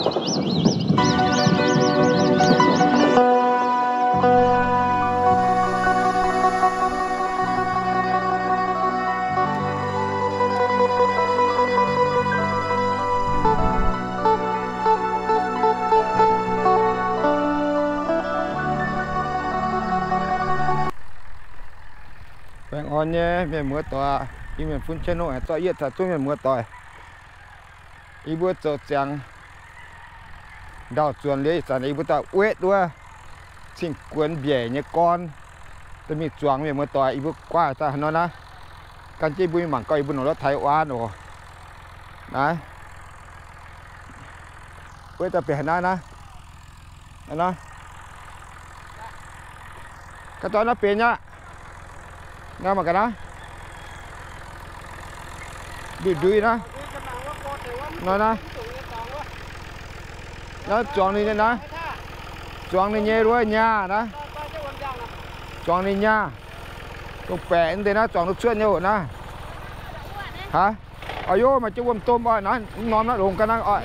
Baengh orn nyei mienh muoz doic, Iu-Mienh fun channel aengx zorqv yietv taux zungv mienh muoz doic. Yie mbuo zoux ziangx ndau-zuonx liuz, ih zanc yie mbuo daaih wetv wuov cing-guonx mbiaec nyei gorn daaih mingh zuangx mienh muoz doic. Yie mbuo guaaih daaih haaix nor naaiv, gan jienv yie mbuo mingh mangc gaax yie mbuo norm รถไถ wuov oc. Naaiv wetv daaih benx haaix naaiv naaiv. Ga'dorn naaiv benx aqv. Naaiv mangc gaax naaiv. Ndui-ndui naaiv. Naaiv naaiv. Naaiv zuangx ninh nyei naaiv. Zuangx ninh nyei wuov nyaah naaiv. Zuangx ninh nyaah. Dongh baeqc deix naaiv zuangx duqv cuotv nyei oc naaiv. Aa, o, maaih jienv wuom-domh oc, naaiv norm naaiv longx ga'naaiv oc.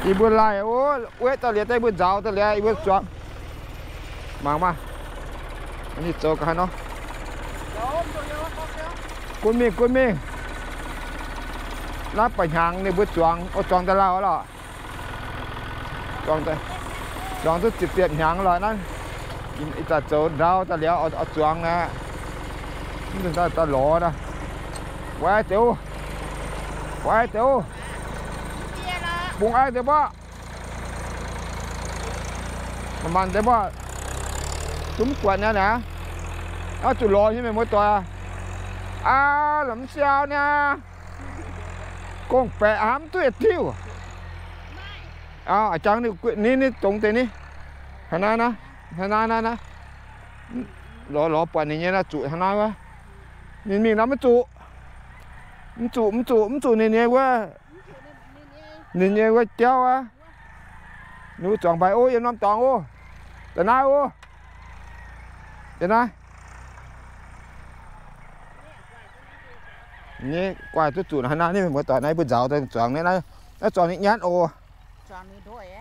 Yie mbuo laih, o, wetv daaih liuz daaih yie mbuo nzaaux daaih liuz yie mbuo zuangx. Mangc maah, ninh zoux ga'haaix nor. Gunv mingh, gunv mingh. Naaiv ba'hnyangx ninh mbuo zuangx, o, zuangx daaih lauh lorqc. Zuangx duqv ziepc ziepc hnyangx lorqc naaiv. Ih zanc zoux ndau daaih liuz oix zuangx aqv. Mv daaih lorz aqv. Guai deix, guai deix, bungx aiv deix mborqv. Manc-manc deix mborqv. Zungv buatc nyei naaiv. Naaiv zuqc lorz nyei mienh muoz doic. Aa, la'mv siau niaa. Gorngv-baeqc hnamv duqv yietc diuh. Aa, jangx ninh, ninh dongz deix ni. Hnangv naaiv naaiv, hnangv naaiv naaiv naaiv. Lorz, lorz buatc ninh nyei naaiv zuqc hnangv naaiv wuov. Ninh mingh naaiv mv zuqc. Mv zuqc, mv zuqc, mv zuqc ninh nyei wuov. Ninh nyei wuov jauv aqv. Ninh mbuo zuangx mbaih o, yiem norm dorngx o. Da'naaiv o. Da'naaiv. Nyei guaaih duqv zuqc hnangv naaiv, ninh mbuo doic naaiv mbuo nzaaux daaih zuangx naaiv, naaiv zuangx ninh nyatv oc.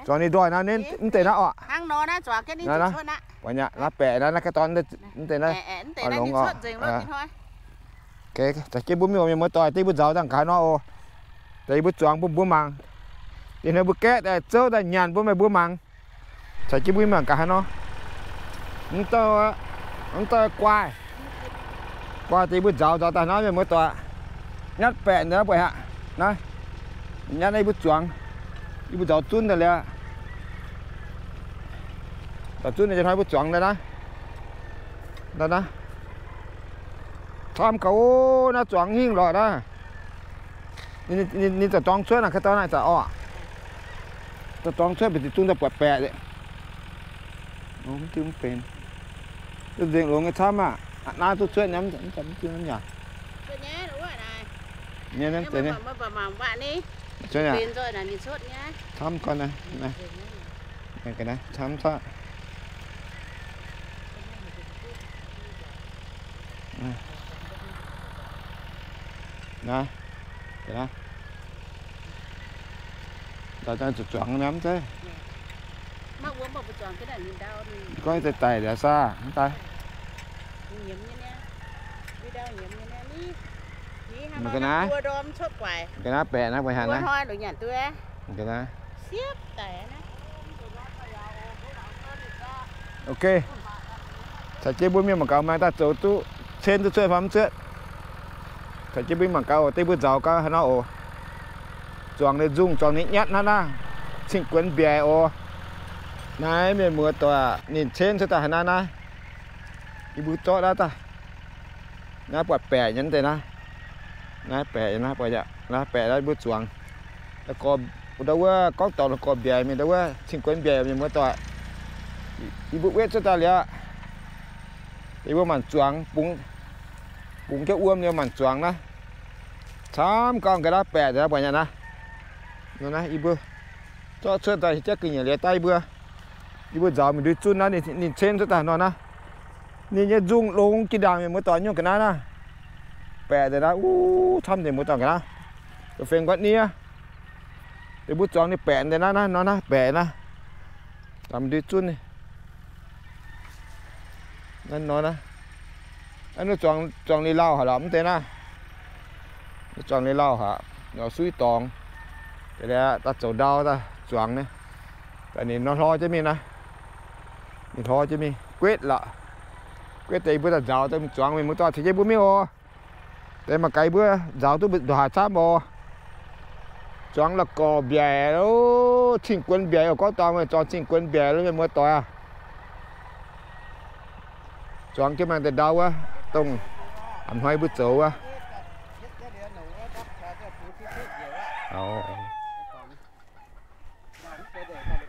Zuangx ninh ndoih naaiv, mv deix naaiv oc. Naaiv baeqc naaiv, naaiv ga'dorn mv deix naaiv. Longx oc. Za'gengh mbuo mienh muoz doic deix mbuo nzaaux dangh gaax nor oc. Deix mbuo zuangx bun mbuo mangc. Deix hnoi mbuo gaeqv daaih zouv daaih nyanc bun meih mbuo mangc. Caux jienv mbuo mangc gaax haaix nor. Mv dauh, mv dauh guaaih. Guaaih deix mbuo nzaaux nzaaux daaih naaiv mienh muoz doic. Nyatv baeqc naaiv buatc aqv. Naaiv, nyatv naaiv yie mbuo zuangx. Yie mbuo nzaaux zunv daaih liuz. Nzaaux zunv daaih hnoi mbuo zuangx daaih naaiv. Naaiv, naaiv. Camv gaax ov, naaiv zuangx hingh lorqc naaiv. Ninh, ninh, ninh za'dorngx cuotv naaic, ka'dorn naaic za'orqc. Za'dorngx cuotv mbu'ziex zungv daaih buatc baeqc. Mv diuh mv benx. Nzengc longx nyei camv aqv. Naaiv duqv cuotv nyei, mv diuh mv yaac. Camv gau naaiv, camv caqv. Naaiv, naaiv, zuqc zuangx nyei mv zeiz. Gorngv daaih daic liuz saah, mv daaih. Mangc ga'naaiv, mangc ga'naaiv baeqc naaiv, mbuo haiz naaiv. Ok. Caux jienv mbuo mienh mangc gaax, maaih daaih zoux duqv cen duqv cuotv fai mv cuotv. Caux jienv mbuo mangc gaax oc, deix mbuo nzaaux gaax haaix nor oc. Zuangx ninh nzungh, zuangx ninh nyatv hnangv naaiv. Cing-guonx mbiaec oc. Naaiv mienh muoz doic, ninh cen cuotv daaih haaix naaiv naaiv. Yie mbuo zorqv naaiv daaih. Naaiv buatc baeqc nyei deix naaiv. Naaiv baeqc, naaiv baeqc, naaiv mbuo zuangx. Ndau wuov gorngv dorngx la'gorx mbiaec mingh, ndau wuov cing-guonx mbiaec mienh muoz doic. Yie mbuo wetv cuotv daaih liuz, yie mbuo mangc zuangx, bungx jienv wuom liuz mangc zuangx naaiv. Camv gau ga'naaiv baeqc deix naaiv, buatc nyei naaiv. Naaiv yie mbuo zorqv cuotv daaih jatv ga'nyiec liuz daaih yie mbuo, yie mbuo nzaaux mingh ndui zunv naaiv, ninh cen cuotv daaih nor naaiv. Ninh nyei nzungh longx jiex ndaangc mienh muoz doic, nyungc ga'naaiv naaiv. Baeqc deix naaiv, uv, camv deix mbuo dorh ga'naaiv. Da'feix guatv nie. Deix mbuo zuangx ninh baeqc deix naaiv, naaiv nor naaiv baeqc naaiv. Ndui zunv naaiv nor naaiv. Zuangx liuz lauh haic lorqc mv deix naaiv. Zuangx liuz lauh haic, suiv dorngx. Daaih zoux ndau daaih zuangx naaiv. Ninh nor hlor jienv mingh naaiv. Ninh hlor jienv mingh guetv lorqc. Guetv deix mbuo daaih nzaaux daaih zuangx mingh, mbuo dorh caux jienv mbuo mingh oc. Deix mangc gaax mbuo nzaaux duqv ndongc haaix camv oc. Zuangx la'gorx mbiaec, cing-guonx mbiaec oc. Gorngv dorngx meih zuangx cing-guonx mbiaec lo mienh muoz doic aac. Zuangx jienv mangc deix ndau wuov, dongh a'hnoi mbuo zoux wuov.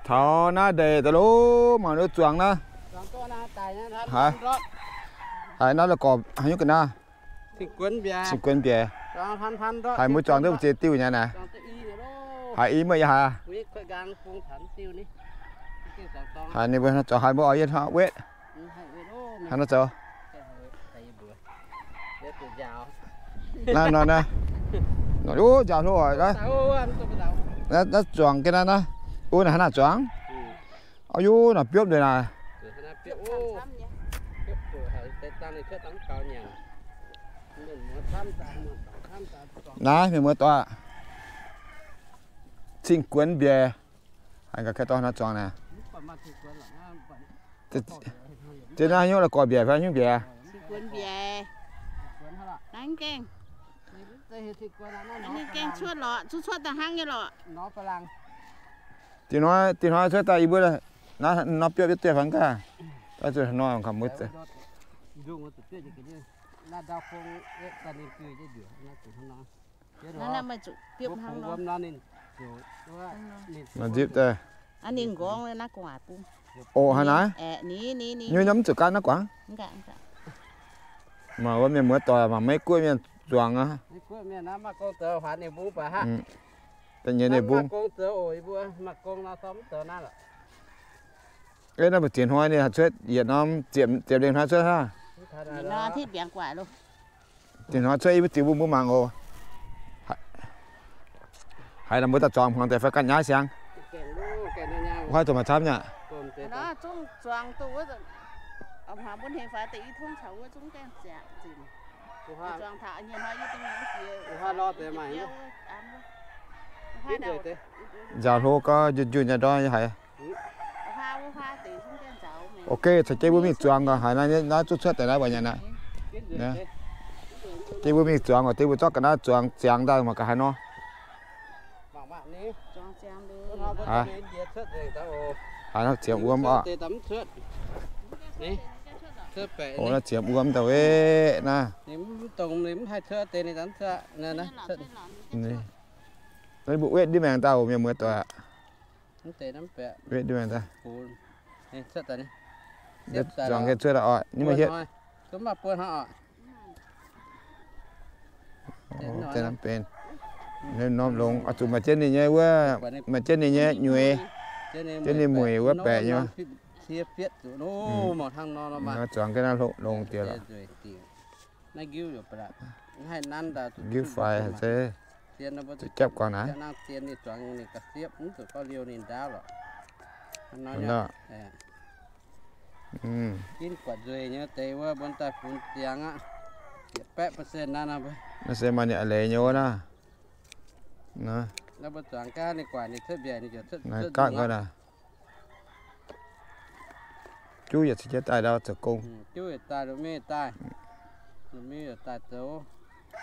Taux naaiv ndeic daaih lo, mangc lo zuangx naaiv. Haiz naaiv la'gorx haaix nyungc ga'naaiv? Cing-guonx mbiaec. Haiz mbuo zuangx duqv ziex diuh nyei naaic. Haiz i meih yie haiz. Haiz ninh mbuo zuangx haiz mbuo oix yie hnangv wetv. Hnangv naaiv zoux. Naaiv nor naaiv. Uv, nziaaux hlo oc. Naaiv zuangx ga'naaiv naaiv. Uv, naaic hnangv naaic zuangx. Ov, yie naaic biopv nduqc naaic. Naaiv mienh muoz doic, cing-guonx mbiaec. Haiz gaax dorh naaiv zuangx naaic. Ziex naaiv haaix nyungc la'gorx mbiaec fai haaix nyungc mbiaec? Ninh gaengh cuotv lorqc, zuqc cuotv daaih hnangv nyei lorqc. Diex hnoi, diex hnoi cuotv daaih yie mbuo naaiv nor biopv yietc dieh fangx gaax. Nor mbuo Naaiv meih zuqc biopv hnangv nor. Nzipv daaih. Aa, ninh nqorngv naaiv gu'nguaaic bung. Oc, hnangv naaiv. Nyei norm mv zuqc gaanv naaiv guangc. Mangc wuov mienh muoz doic, mangc Meiv Guoqv mienh zuangx aqv. Da'nyeic ninh bung. Ei, naaiv mbuo ziex hnoi ninh haih cuotv yietc norm, ziepc lengh hnoi cuotv hnangv. Ziex hnoi cuotv i mbuo ziux mbuo mbuo mangc oc. Haiz naaic mbuo daaih zuangx hmuangx deix fai ganh nyaiv siang. Wuov haih zoux maaih camv nyei aqv. Nziaaux hlo gau, njunh njunh nyei ndorm haiz. Ok, caux jienv mbuo mingh zuangx gaax, haiz naaiv zuqc cuotv daaih naaiv mbuo nyei naaiv. Jienv mbuo mingh zuangx gaax, deix mbuo zorqv ga'naaiv zuangx ziangx daaih mangc gaax haaix nor. Haiz, haiz nor ziemx wuom oc. Naaiv ziemx wuom daaih weqv naaiv. Mbuo wetv ndiev maengx daaih oc, mienh muoz doic aqv. Wetv ndiev maengx daaih. Zuangx gengh cuotv daaih oc, ninh maiv hietv. Norm longx, oix zuqc maaih jienv ninh nyei wuov, maaih jienv ninh nyei nyueiz, jienv ninh mueic wuov baeqc nyei. Zuangx gengh naaiv longx diex lorqc. Ngiuv faix se, zuqc japv guangc naaiv. Naaiv se maaih ninh a'leiz nyei wuov naaiv. Naaiv gapv gau naaic. Juv yietc cin jienv daaih ndau zoux gong.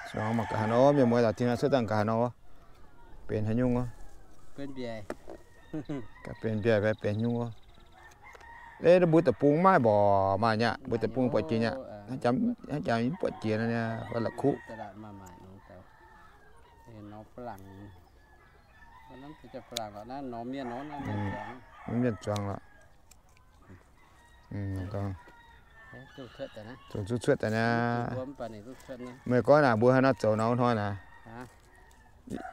Zuangx mangc gaax haaix nor, mienh muoz-doic, tin hnoi cuotv daaih gaax haaix nor, benx haaix nyungc wuov. Gaax benx mbiaec fai benx haaix nyungc wuov. Ei, mbuo deic-bung maiv mborqc maaih nyei aqv, mbuo deic-bung buatc jiex nyei aqv. Hnangv jaax mv buatc jiex nor, fai la'kuqv. Mienh zuangx lorqc. Zungv cuotv daaih naaiv. Meih gorngv naaic mbuo haaix nor zoux nor hnoi naaic.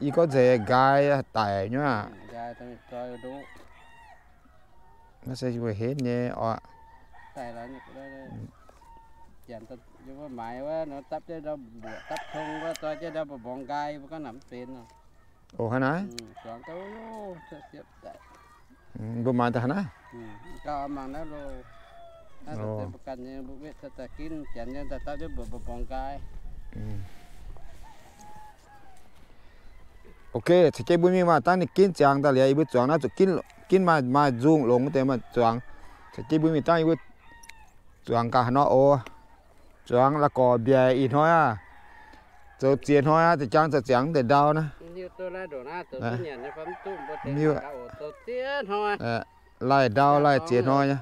Yie gorngv nzengc nqaai daic nyei aqv. Naaiv se mbuo henv nyei oc. Janx yie mbuo maaiz wuov nor dapv jienv ndau mbuoqc dapv tong wuov, zoi jienv ndau mbu'mborngz nqaai, mbuo gorngv naaic mv benx nor. Oc, hnangv naaiv. Mbuo maaiz daaih hnangv naaiv. Gauh mangc naaiv loh. Naaiv deix mbuo ganh nyei, mbuo wetv daaih ginv janx nyei daaih dapv jienv mbuoqc mbu'mborngz nqaai. Ok, caux jienv mbuo mingh maah, dangh ninh ginv ziangx daaih liuz, yie mbuo zuangx naaiv zuqc ginv, ginv maaih, maaih nzungh longx deix maaih zuangx. Caux jienv mbuo mingh dangh yie mbuo zuangx gaax haaix nor oc. Zuangx la'gorx mbiaec ih hnoi aah, zoux ziex hnoi aqv, za'jangv zoux ziangx deix ndau naaiv. Laih ndau laih ziex hnoi nyei.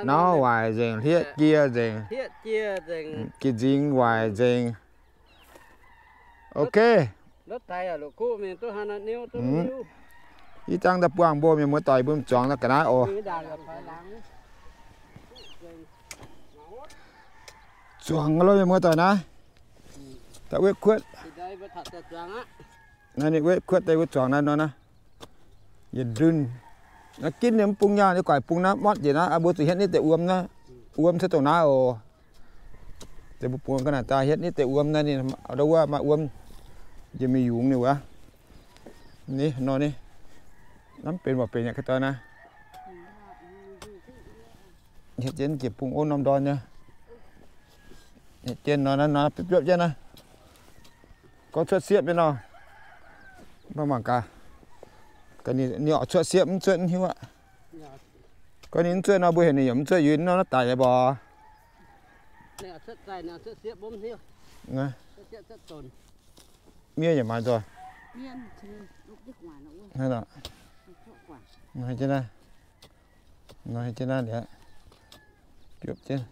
Nauv waaic nzengc, hlieqv jiex nzengc. Ga'nzingx waaic nzengc. Ok. Ih zanc daaih buangh mbuo mienh muoz-doic mbuo zuangx daaih ga'naaiv oc. Zuangx lo mienh muoz-doic naaiv. Da'wetv kuotv. Naaiv ninh wetv kuotv daaih mbuo zuangx naaiv nor naaiv. Yietc ndunh. Naaiv ginv ninh mv bung nyaanh, yie guaix bung naaiv motv njiec naaiv, mbuo zuqc hietv nitv deix wuom naaiv. Wuom cuotv dongh naaiv oc. Deix mbuo bungx ga'naaiv daaih hietv nitv deix wuom naaiv, ninh ndau wuov maaih wuom, yie mingh yungz ninh wuov. Ni nor ni, naaiv benx mbuo benx yaac ka'doi naaiv. Hietv jienv njiec bung ov norm ndorn nyei. Hietv jienv nor naaiv, nor biopv jienv naaiv. Gorngv cuotv siepv nyei nor, mbuo mangc gaax, ninh oix cuotv siepv mv cuotv mv hiuv aqv. Gorngv ninh mv cuotv nor, mbuo heuc ninh yaac mv cuotv, yie nor naaiv daic nyei mbuo. Miev yaac maaih nzoih. Nor jienv naaiv liuz, biopv jienv.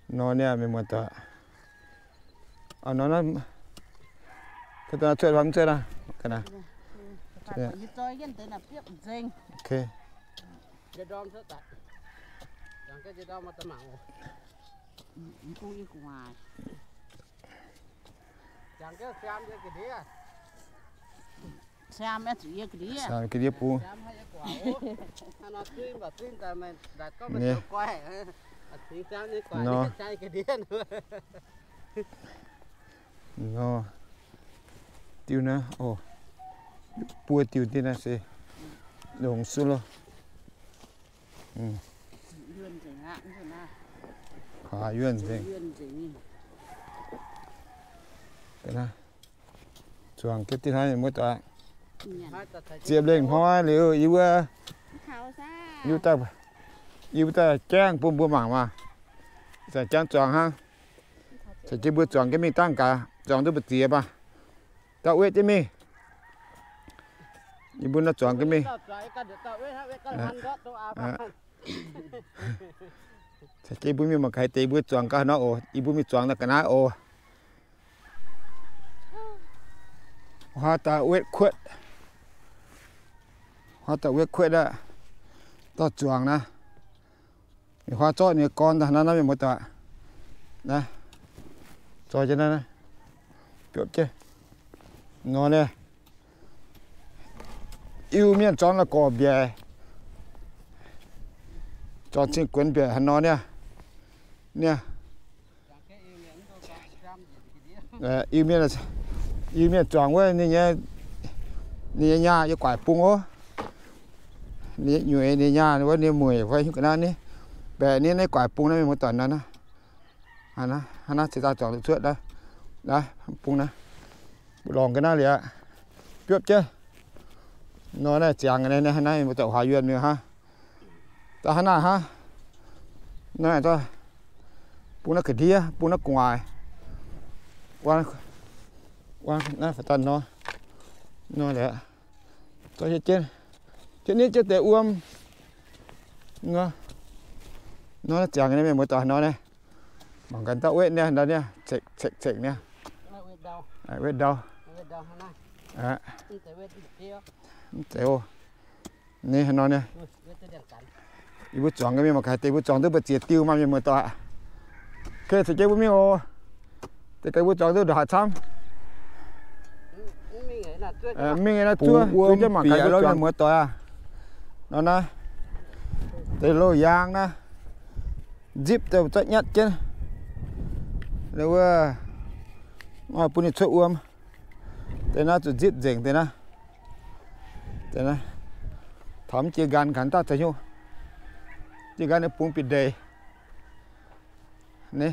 Nor niaa, mienh muoz-doic. Nor, cuotv mv cuotv aqv. Ok. Ga'ndiev bung. Nor. Nor. Diuh naaiv oc. Buo diuh diuh naaiv se longx suv loh. Haa, yuonh nzengc. Zuangx jienv diuh naaiv muoz-doic. Ziepc lengh hnoi liuz, yie mbuo, yie mbuo daaih, yie mbuo daaih jangv bun mbuo mangc maah. Za'jangv zuangx hnangv. Caux jienv mbuo zuangx jienv mingh dangh gaax, zuangx duqv mbu'ziex maah. Dauh wetv jienv mingh. Yie mbuo nor zuangx jienv mingh. Caux jienv mbuo mingh mangc gaax deix mbuo zuangx gaax nor oc. Yie mbuo mingh zuangx daaih ga'naaiv oc. Huaav daaih wetv kuotv. Huaav daaih wetv kuotv aqv. Dauh zuangx naaiv. Ninh huaav zorqv ninh gorn daaih naaiv, naaiv mienh muoz-doic. Naaiv, zoi jienv naaiv, biopv jienv nor niaa. Iu-Mienh zuangx la'gorx mbiaec, zuangx cing-guonx mbiaec haaix nor niaa. Niaa. Iu-Mienh, Iu-Mienh zuangx wuov ninh nyei, ninh nyei nyaah yie guaix bung ov. Ninh nyei nyueiz, ninh nyaah wuov, ninh mueic fai hiuv ga'naaiv ni, mbaeqc ni, naaiv guaix bung naaiv mienh muoz-doic nor naaiv. Hnangv naaiv cingx daaih zuangx duqv cuotv naaiv, naaiv bung naaiv, lorngx ga'naaiv liuz aqv, biopv jienv nor naaiv ziangx naaiv, hnangv naaiv mbuo daaih huaax yuonh mingh hnangv. Daaih hnangv naaiv hnangv. Naaiv bung naaiv ga'ndiev, bung naaiv gu'nguaaic. Naaiv faaux daaih nor, nor liuz, zoi hietv jienv, hietv nitv jienv deix wuom. Nor, nor naaiv ziangx naaiv mienh muoz-doic nor naaiv. Mangc gaax dauh wetv niaa, ndau niaa, cekc cekc cekc niaa. Wetv ndau. Mv zeiz oc. Ni haaix nor niaa. Yie mbuo zuangx gaax mingh mangc gaax deix mbuo zuangx duqv mbu'ziex diuh maah mienh muoz-doic. Ok, caux jienv mbuo mingh oc. Deix gaax mbuo zuangx duqv ndongc haaix camv. Mingh naaiv zuov, zuov jienv mangc gaax mbuo juangc muoz-doic aac. Nor naaiv, deix loz-yaang naaiv, nzipc daaih zorqv nyatv jienv. Wuov, bun ninh cuotv wuom. Deix naaiv zuqc nzipc nzengc deix naaiv. Taux mv jiex nqan ganh daaih zoux hnyouv. Jiex nqan ninh bungx bieqc ndeic. Ni,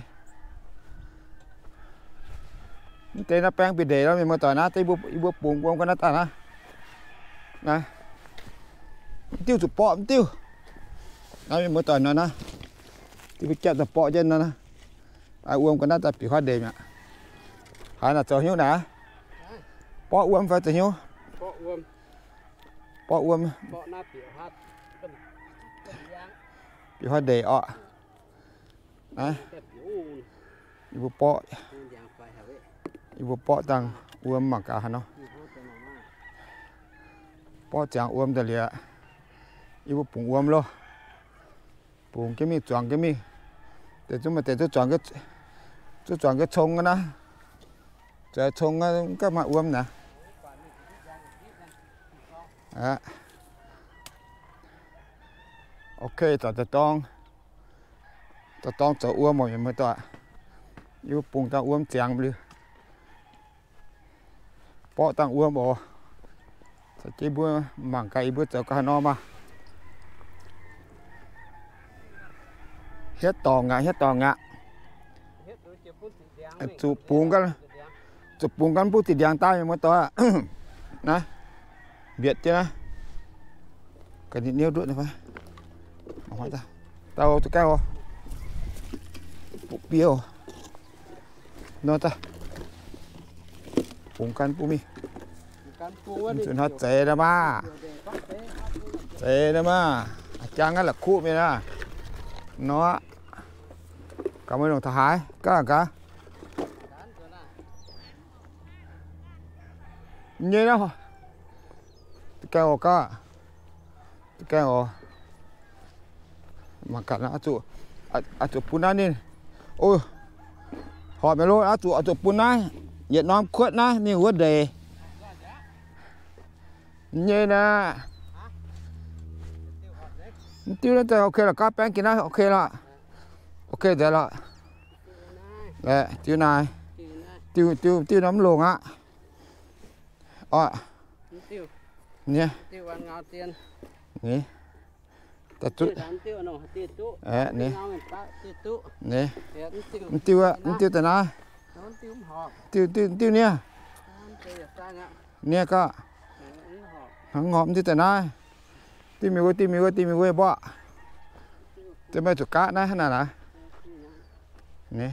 mv deix naaiv baeng bieqc ndeic nor, mienh muoz-doic, naaiv deix yie mbuo bungx wuom ga'naaiv daaih naaiv. Naaiv, mv diuh zuqc borqv mv diuh. Naaiv mienh muoz-doic nor naaiv, diuh mbuo jatv daaih borqv jienv nor naaiv. Wuom ga'naaiv daaih bieqc huaav ndeic mi'aqv. Haaix naaic zoux hnyouv naaic? Borqv wuom fai zoux hnyouv? Borqv wuom. Bieqc huaav ndeic orqc. Naaiv, yie mbuo borqv, yie mbuo borqv dangh wuom mangc gaax haaix nor. Borqv ziangx wuom daaih liuz, yie mbuo bungx wuom loh. Bungx jienv mingh, zuangx jienv mingh. Deix zungv maaih deix zuqc zuangx, zuqc zuangx jienv cong naaiv. Zuangx cong mv gaax maaih wuom naaic. Ok, zoux daaih dorng, daaih dorng zoux wuom oc, mienh muoz-doic. Yie mbuo bungx dangh wuom ziangx liuz, borqv dangh wuom oc. Caux jienv mbuo mangc gaax yie mbuo zoux ga'haaix nor maah. Hietv dorngc aqv, hietv dorngc aqv. Zuqc bungx ganh, zuqc bungx ganh butv ziqc ndiangx daaih, mienh muoz-doic aac. Naaiv, mbietc jienv naaiv. Ga'nyiec niouv nduqv fai? Dauh, dauh, biev nor daaih. Bungx ganh butv mingh. Zuqc hnoi zeix nor maah. Zeix nor maah. Jangx naaiv la'kuqv mingh naaiv. Nor, gaax mbuo longc taux haaix gaax gaax. Nyei naaiv, gaengh oc gaax. Gaengh oc. Mangc gaax naaiv, oix zuqc bun naaiv ninh. O, horpc mi'aqv loh, oix zuqc, oix zuqc bun naaiv yietc norm kuotv naaiv mingh wuov ndeic. Nyei naaiv. Mv diuv naaiv ok lorqc, gaav baengv gin naaiv ok lorqc. Ok nzengc lorqc. Diuv naaiv. Diuv, diuv, diuv norm mv longc aqv. Oc. Ni. Ni. Ni. Mv diuv, mv diuv daaih naaiv. Diuv, diuv, diuv nie. Nie gaax. Hnangv horpc mv diuv daaih naaiv. Diuv mingh wuov, diuv mingh wuov, diuv mingh wuov mborqv. Diuv maiv zuqc gaatv naaiv hnangv naaic naaiv. Ni.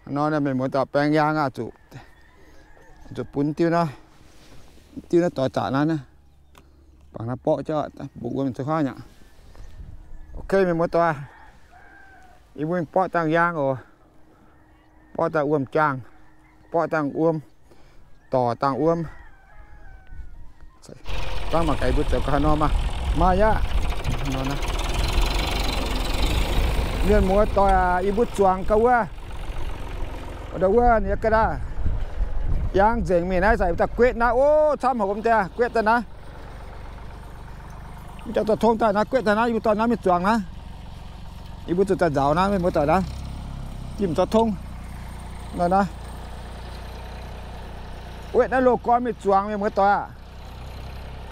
Nor naaiv mienh muoz-doic baeng yaang aqv, zuqc bun diuv naaiv, diuv naaiv doix zaqc naaiv, bangc naaiv borqv jauv, bungx wuom mingh cuotv huaav nyei. Ok, mienh muoz-doic, yie mbuo mingh borqv dangh yaang oc. Borqv dangh wuom jaangh, borqv dangh wuom, dorc dangh wuom. Dangh mangc gaax yie mbuo zoux ga'haaix nor maah. Maaih yaac mienh muoz-doic aac, yie mbuo zuangx ga'wuov, wuov ninh ga'naaiv, yangh nzengc mingh naaiv, sai daaih guetv naaiv, o, camv haic wuom daaih guetv daaih naaiv. Mv jangx zoux tong daaih naaiv, guetv daaih naaiv, yie mbuo dorh naaiv mingh zuangx naaiv. Yie mbuo zuqc daaih nzaaux naaiv, mienh muoz-doic naaiv, jimh zorqv tongv nor naaiv. Guetv naaiv loz-gorn mingh zuangx, mienh muoz-doic aac.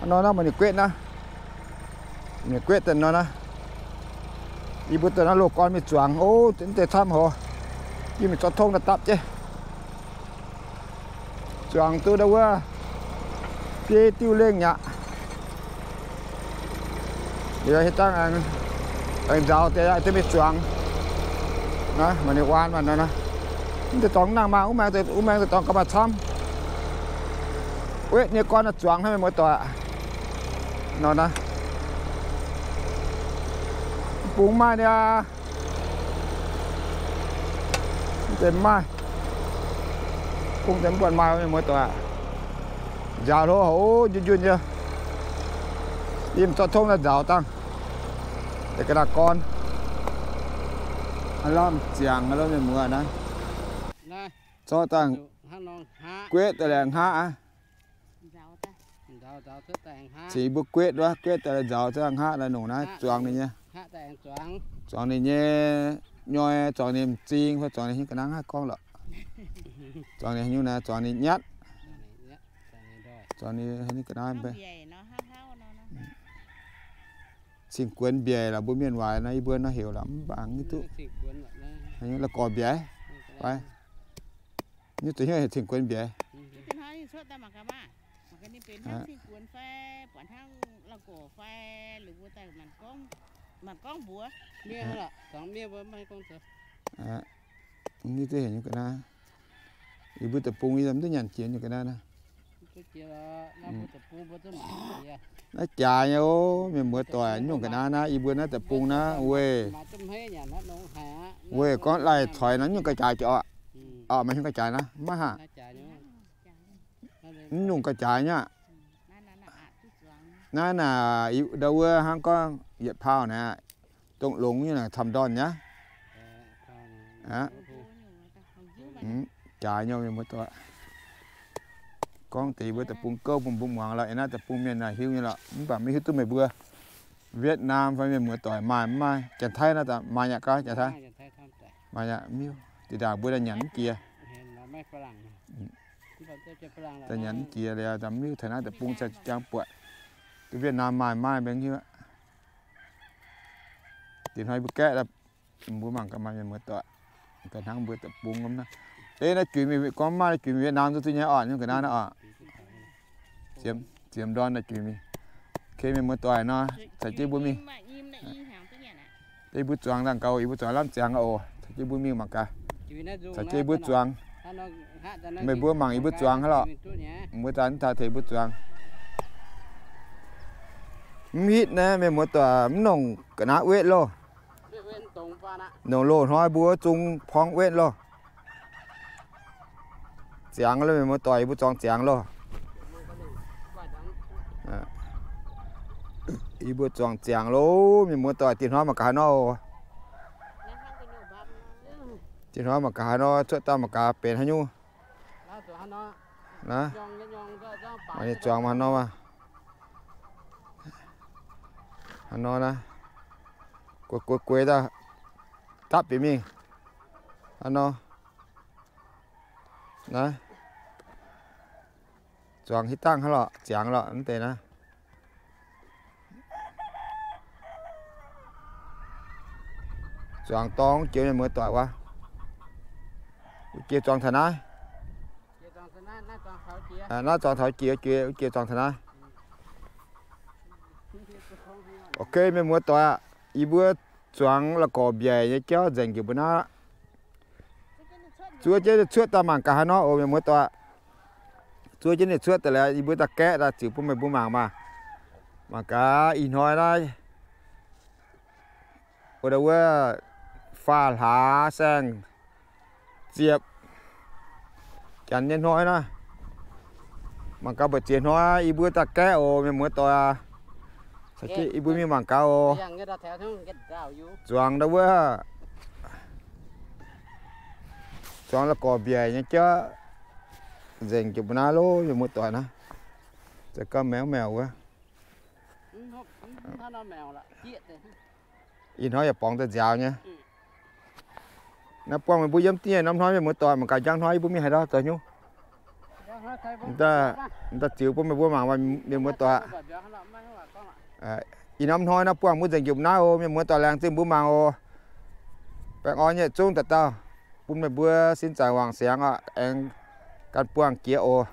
Nor naaiv maaih ninh guetv naaiv, ninh guetv daaih nor naaiv. Yie mbuo dorh naaiv loz-gorn mingh zuangx, o, deix camv hoc. Yie mingh zorqv tongv daaih dapv jienv. Zuangx duqv ndau wuov biei diuh lengh aqv. Liuz hitv dangh aengx nzaaux deix mingh zuangx. Naaiv maaih ninh waan maah nor naaiv. Mv deix dorngx nangh maah, wuov maengx deix dorngx gauh maaih camv. Wetv nyei gorn zuangx hnangv, mienh muoz-doic aac. Nor naaiv, bungx maaih niaa. Mv deix maaih, bung deix mv buatc maaih, mienh muoz-doic aac. Nzaaux hlo, o, njunh njunh nyei. Yie mingh zorqv tongv naaiv nzaaux dangh deix ga'naaiv gorn. Lamh ziangx lo, mienh muoz naaiv. Zorqv dangh guetv daaih laengz hngaqv aqv. Cingx yie mbuo guetv wuov, guetv daaih nzauz cuotv a'hnaqv daaih nongc naaiv zuangx ninh nyei. Zuangx ninh nyei nyoi, zuangx ninh m'zing fai zuangx ninh hnyouv ga'naaiv haaix gorngv lorqc. Zuangx ninh haaix nyungc naaiv, zuangx ninh nyatv. Zuangx ninh haaix nyungc ga'naaiv mbe. Cing-guonx mbiaec lorqc, mbuo mienh waaic nor, yie mbuo nor heuc lorqc mv baac mv duqv. Haaix nyungc la'gorx mbiaec fai? Nyungc zuqc hnyouv heuc cing-guonx mbiaec. Mv duqv heuc nyungc ga'naaiv. Yie mbuo deic-bung yie mv duqv nyanc jiex nyungc ga'naaiv naaiv. Naaiv jaaix nyei ov, mienh muoz-doic, nyungc ga'naaiv naaiv, yie mbuo naaiv deic-bung naaiv, weic, weic gorngv laih coix naaiv nyungc ga'jaaix jiex oc. Oc, maaih nyungc ga'jaaix naaiv, maiv haah. Mv nyungc ga'jaaix nyei aqv. Naaiv naaic, ndau wuov hnangv gorngv yietc paauh naaic, dongh longx nyei naaic camv ndorn nyei aqv. Jaaix nyei mienh muoz-doic. Gorngv deix mbuo deic-bung gouv bun mbuo muangx lorqc, yie naaiv deic-bung mienh naaic hiuv nyei lorqc, mv baac maiv hiuv duqv meih mbuo Vietnam fai mienh muoz-doic maaih mv maaih. Janx-Taiv naaiv maaih yaac gaax, Janx-Taiv maaih yaac miuc. Zinh ndaangc mbuo daaih nyanc mv jiex. Daaih nyanc mv jiex liuz, mv hiuv taux naaiv deic-bung se jangx buatc. Duqv Vietnam maaih maaih mbenc hiuv. Diex hnoi mbuo gaeqv, mbuo mangc gaax maaih mienh muoz-doic, gaax hnangv mbuo deic-bung hnangv. Ei naaiv juix mingh, gorngv maaih naaiv juix mingh Vietnam duqv duqv nyei oc, nyungc ga'naaiv naaiv oc. Ziemx ndorn naaiv juix mingh. Okay, mienh muoz-doic nor, caux jienv mbuo mingh. Yie mbuo zuangx dangh gaux, yie mbuo zuangx lamh ziangx oc. Caux jienv mbuo mingh mangc gaax. Caux jienv mbuo zuangx. Meih mbuo mangc yie mbuo zuangx hnangv lorqc. Mbuo daaih taux tengx mbuo zuangx. Mv hitv naaiv mienh muoz-doic, mv nongc ga'naaiv wetv loh. Nongc loz-hnoi mbuo zungv porng wetv loh. Ziangx loh mienh muoz-doic, yie mbuo zuangx ziangx loh. Yie mbuo zuangx ziangx loh mienh muoz-doic, diex hnoi mangc gaax haaix nor oc. Diex hnoi mangc gaax haaix nor, cuotv daaih mangc gaax benx haaix nyungc. Naaiv, maaih nyei zuangx haaix nor maah. Haaix nor naaiv, gueix gueix gueix daaih dapv bieqc mingh. Haaix nor naaiv, zuangx hitv dangh hnangv lorqc, ziangx lorqc naaiv deix naaiv. Zuangx dorng jiex mienh muoz-doic wuov. Wuov jiex zuangx taux naaiv. Naaiv zuangx taux jiex, wuov jiex zuangx taux naaiv. Okay, mienh muoz-doic aac, yie mbuo zuangx la'gorx mbiaec nyei jauv nzengc njiec mbuo naaiv. Zuov jienv ninh cuotv daaih mangc gaax haaix nor oc mienh muoz-doic. Zuov jienv ninh cuotv daaih liuz, yie mbuo daaih gaeqv daaih ziux bun meih mbuo mangc maah. Mangc gaax ih hnoi naaiv, wuov, wuov faah hlaax saeng ziepc, janx nyei hnoi naaiv. Mangc gaax mbu'ziex hnoi yie mbuo daaih gaeqv oc mienh muoz-doic aac. Caux jienv yie mbuo mingh mangc gaax oc. Zuangx ndau wuov, zuangx la'gorx mbiaec nyei jauv nzengc jiex mbuo naaiv loh mienh muoz-doic naaiv. Za'gengh maengx maengc wuov. Ih hnoi yaac borngz daaih nziaaux nyei. Naaiv buangh meih mbuo yiem dieh norm hnoi mienh muoz-doic mangc gaax njang hnoi yie mbuo mingh haaix ndau zoux hnyouv. Daaih ziux bun meih mbuo mangc mienh muoz-doic. Ih norm hnoi naaiv buangh mbuo nzengc njiec naaiv oc mienh muoz-doic, laengz zingh mbuo mangc oc. Baengh orn nyei zungv dauh dauh bun meih mbuo sin zaangc wangc siangx oc, aengx gan buangh jiex oc.